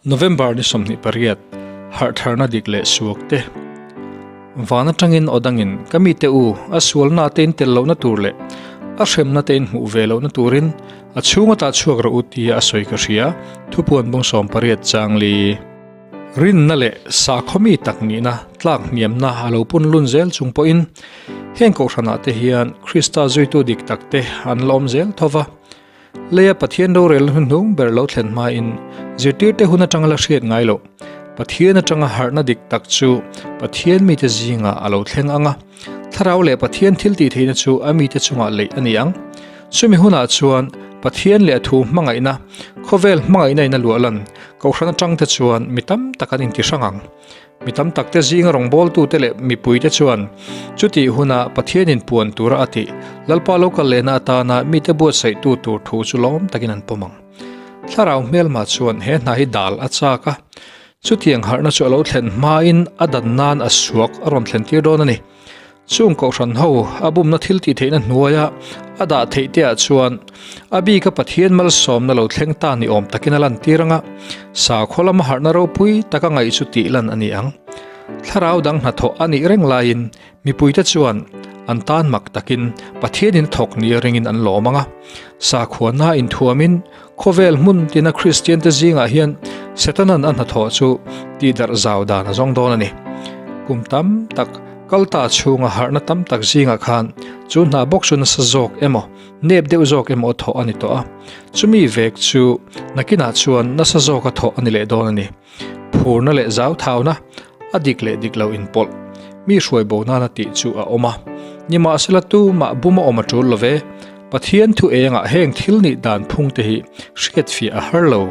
November ni 28, Harhtharna dik leh suak te. Van atangin aw dangin, Ka mite u, a sualna te in tel lohna tur leh a hremna te in hmuh ve lohna turin a chhung ata chhuak rawh u tia a sawi ka hria, Thupuan bung 80 changli. Rinna leh sakhaw mi tak nihna tlak hniamna a lo pun lun zel chung pawhin heng kohhranah te hian Krista zuitu dik tak te an la awm zel tho va. Leia Pathian rorelna hnuhnung ber lo thlen hmain zirtirte hun atanga la hriat ngai loh, Pathian atanga harhna dik tak chu Pathian mite zingah a lo thleng ang a, Thlarau leh Pathian thil tih theihna chu a mite chungah leih a ni ang. Chumi hunah chuan Pathian leh a thu hmangaihna, khawvel hmangaihna in a luah lan Kohhran atangte chuan mi tam tak an intihrang ang. Mi tam takte zinga rawngbawltute leh mipuite chuan chutih huna Pathianin puan tura a tih Lalpa lo kal lehna atana mite buatsaihtu tur thu chu lawm takin an pawm ang. Thlarau hmelma chuan he hna hi dal a chak a, chutiang harhna chu a lo thlen hmain a dan nan a suak a rawn thlen tir dawn a ni. Chung kohhran ho a bumna thil tih theihna hnuaia a dah theih te ah chuan a bika Pathian malsawmna lo thleng ta ni awm takin a lantir anga sakhaw lama harhna ropui taka ngaih chu tih lan a ni ang. Thlarau dang hnathawh a nih reng laiin mipuite chuan an tan mak takin Pathianin a thawk nia ringin an lawm anga sakhuana inthuamin khawvel hmun tina Kristiante zingah hian Setanan a hnathawh chu tihdarh zau dan a zawng dawn a ni. Kum tam tak Kalta chhunga harhna tam tak zingah khan chu hna bawk chu nasa zawk emaw, nep deuh zawk emaw thawh a ni tawh a. Chumi vek chu nakinah chuan nasa zawka thawh a ni leh dawn a ni. Phurna leh zauthauna, a dik leh dik lo inpawlh, mi hruai bo nana tih chu a awm a. Nimahsela tumah bum a awm a tul lo ve. Pathian thu engah heng thil nih dan phungte hi hriatfiah a har lo.